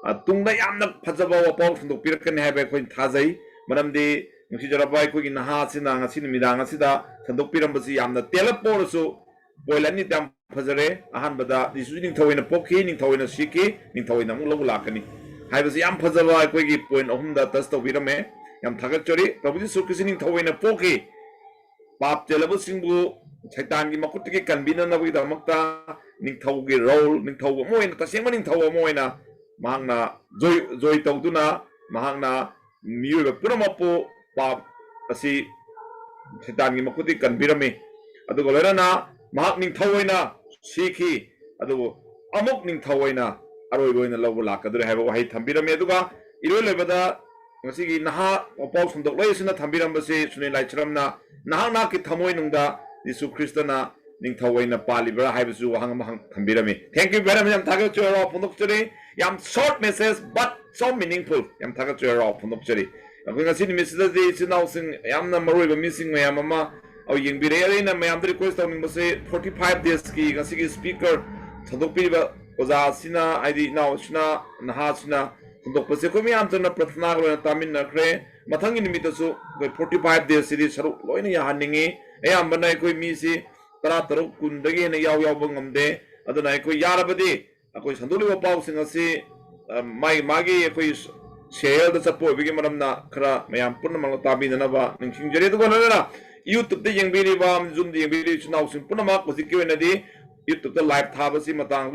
ꯑ, ꯇꯨꯡꯗ ꯌꯥꯝꯅ ꯐꯖꯕ ꯋꯥꯄꯥꯎ ꯁꯟꯗꯣꯛꯄꯤꯔꯛꯀꯅꯤ ꯍꯥꯏꯕ ꯑꯩꯈꯣꯏꯅ ꯊꯥꯖꯩ꯫ ꯃꯔꯝꯗꯤ ꯅꯨꯡꯁꯤꯖꯔꯕ ꯑꯩꯈꯣꯏꯒꯤ ꯅꯍꯥꯁꯤꯅ ꯉꯁꯤ ꯅꯨꯃꯤꯗꯥꯡ ꯑꯁꯤꯗ ꯁꯟꯗꯣꯛꯄꯤꯔꯝꯕꯁꯤ ꯌꯥꯝꯅ ꯇꯦꯜꯂꯞꯄ ꯑꯣꯏꯔꯁꯨ point ꯑꯅꯤꯗ ꯌꯥꯝ ꯐꯖꯔꯦ꯫ ꯑꯍꯥꯟꯕꯗ ꯖꯤꯁꯨ ꯅꯤꯡꯊꯧ ꯑꯣꯏꯅ ꯄꯣꯛꯈꯤ, ꯅꯤꯡꯊꯧ ꯑꯣꯏꯅ ꯁꯤꯈꯤ, ꯅꯤꯡꯊꯧ ꯑꯣꯏꯅ ꯑꯃꯨꯛ ꯂꯧꯕ ꯂꯥꯛꯀꯅꯤ ꯍꯥꯏꯕꯁꯤ ꯌꯥꯝ ꯐꯖꯕ ꯑꯩꯈꯣꯏꯒꯤ point ꯑꯍꯨꯝꯗ touch ꯇꯧꯕꯤꯔꯝꯃꯦ꯫ ꯌꯥꯝ ꯊꯥꯒꯠꯆꯔꯤ꯫ ꯄ꯭ꯔꯚꯨ ꯖꯤꯁꯨ ꯈ꯭ꯔꯤꯁꯇ ꯅꯤꯡꯊꯧ ꯑꯣꯏꯅ ꯄꯣꯛꯈꯤ꯫ ꯄꯥꯞ ꯆꯦꯜꯂꯕꯁꯤꯡꯕꯨ ꯁꯩꯇꯥꯟꯒꯤ ꯃꯈꯨꯠꯇꯒꯤ ꯀꯟꯕꯤꯅꯅꯕꯒꯤꯗꯃꯛꯇ ꯅꯤꯡꯊꯧꯒꯤ role, ꯅꯤꯡꯊꯧ ꯑꯃ ꯑꯣꯏꯅ, ꯇꯁꯦꯡꯕ ꯅꯤꯡꯊꯧ ꯑꯃ ꯑꯣꯏꯅ ꯃꯍꯥꯛꯅ ꯖꯣꯏ, ꯖꯣꯏ ꯇꯧꯗꯨꯅ ꯃꯍꯥꯛꯅ ꯃꯤꯑꯣꯏꯕ ꯄꯨꯝꯅꯃꯛꯄꯨ ꯄꯥꯞ ꯑꯁꯤ ꯁꯩꯇꯥꯟꯒꯤ ꯃꯈꯨꯠꯇꯒꯤ ꯀꯟꯕꯤꯔꯝꯃꯤ꯫ ꯑꯗꯨꯒ ꯂꯣꯏꯅꯅ ꯃꯍꯥꯛ ꯅꯤꯡꯊꯧ ꯑꯣꯏꯅ ꯁꯤꯈꯤ, ꯑꯗꯨꯕꯨ ꯑꯃꯨꯛ ꯅꯤꯡꯊꯧ ꯑꯣꯏꯅ ꯑꯔꯣꯏꯕ ꯑꯣꯏꯅ ꯂꯧꯕ ꯂꯥꯛꯀꯗꯧꯔꯦ ꯍꯥꯏꯕ ꯋꯥꯍꯩ ꯊꯝꯕꯤꯔꯝꯃꯤ꯫ ꯑꯗꯨꯒ ꯏꯔꯣꯏ ꯂꯣꯏꯕꯗ ꯉꯁꯤꯒꯤ ꯅꯍꯥ ꯋꯥꯄꯥꯎ ꯁꯟꯗꯣꯛꯂꯣꯏ ꯑꯁꯤꯅ ꯊꯝꯕꯤꯔꯝꯕꯁꯤ ꯁꯨꯅꯤꯜ ꯂꯥꯏꯁ꯭ꯔꯝꯅ ꯅꯍꯥꯛ ꯅꯍꯥꯛꯀꯤ ꯊꯃꯣꯏꯅꯨꯡꯗ ꯖꯤꯁꯨ ꯈ꯭ꯔꯤꯁꯇꯅ ꯅꯤꯡꯊꯧ ꯑꯣꯏꯅ ꯄꯥꯜꯂꯤꯕ꯭ꯔꯥ ꯍꯥꯏꯕꯁꯨ ꯋꯥꯍꯪ ꯑꯃꯈꯛ ꯊꯝꯕꯤꯔꯝꯃꯤ꯫ Thank you very much꯫ ꯌꯥꯝ ꯊꯥꯒꯠꯆꯔꯤ, ꯍꯔꯥꯎ ꯐꯣꯡꯗꯣꯛꯆꯔꯤ꯫ ꯌꯥꯝ short message but so meaningful꯫ ꯌꯥꯝ ꯊꯥꯒꯠꯆꯔꯤ, ꯍꯔꯥꯎ ꯐꯣꯡꯗꯣꯛꯆꯔꯤ꯫ ꯑꯩꯈꯣꯏ ꯉꯁꯤ ꯅꯨꯃꯤꯠꯁꯤꯗꯗꯤ ꯏꯆꯤꯟ ꯏꯅꯥꯎꯁꯤꯡ, ꯌꯥꯝꯅ ꯃꯔꯨ ꯑꯣꯏꯕ ꯃꯤꯁꯤꯡ ꯃꯌꯥꯝ ꯑꯃ ꯑꯩꯈꯣꯏ ꯌꯦꯡꯕꯤꯔꯛꯑꯦ꯫ ꯑꯗ ꯑꯩꯅ ꯃꯌꯥꯝꯗ request ꯇꯧꯅꯤꯡꯕꯁꯤ forty five days ꯀꯤ ꯉꯁꯤꯒꯤ speaker ꯁꯟꯗꯣꯛꯄꯤꯔꯤꯕ ꯑꯣꯖꯥꯁꯤꯅ, ꯍꯥꯏꯗꯤ ꯏꯅꯥꯎꯁꯤꯅ, ꯅꯍꯥꯁꯤꯅ ꯍꯟꯗꯣꯛꯄꯁꯦ ꯑꯩꯈꯣꯏ ꯃꯌꯥꯝ ꯆꯪꯅ ꯄ꯭ꯔꯊꯅꯥꯒ ꯂꯣꯏꯅ ꯇꯥꯃꯤꯟꯅꯈ꯭ꯔꯦ꯫ ꯃꯊꯪꯒꯤ ꯅꯨꯃꯤꯠꯇꯁꯨ ꯑꯩꯈꯣꯏ forty five days ꯁꯤꯗꯤ ꯁꯔꯨꯛ ꯂꯣꯏꯅ ꯌꯥꯍꯟꯅꯤꯡꯉꯤ꯫ ꯑꯌꯥꯝꯕꯅ ꯑꯩꯈꯣꯏ ꯃꯤꯁꯤ ꯇꯔꯥ ꯇꯔꯨꯛ, ꯀꯨꯟꯗꯒꯤ ꯍꯦꯟꯅ ꯌꯥꯎ, ꯌꯥꯎꯕ ꯉꯝꯗꯦ꯫ ꯑꯗꯨꯅ ꯑꯩꯈꯣꯏ ꯌꯥꯔꯕꯗꯤ ꯑꯩꯈꯣꯏ ꯁꯟꯗꯣꯛꯂꯤꯕ ꯄꯥꯎꯁꯤꯡ ꯑꯁꯤ, ꯑ, ꯃꯥꯒꯤ, ꯃꯥꯒꯤ ꯑꯩꯈꯣꯏ serial ꯗ ꯆꯠꯄ ꯑꯣꯏꯕꯒꯤ ꯃꯔꯝꯅ ꯈꯔ ꯃꯌꯥꯝ ꯄꯨꯝꯅꯃꯛꯅ ꯇꯥꯕꯤꯅꯅꯕ ꯅꯤꯡꯁꯤꯡꯖꯔꯤ꯫ ꯑꯗꯨꯒ ꯂꯣꯏꯅꯅ YouTube ꯇ ꯌꯦꯡꯕꯤꯔꯤꯕ, Zoom ꯗ ꯌꯦꯡꯕꯤꯔꯤꯕ ꯏꯆꯤꯟ ꯏꯅꯥꯎꯁꯤꯡ ꯄꯨꯝꯅꯃꯛ ꯍꯧꯖꯤꯛꯀꯤ ꯑꯣꯏꯅꯗꯤ YouTube ꯇ live ꯊꯥꯕꯁꯤ ꯃꯇꯥꯡꯗ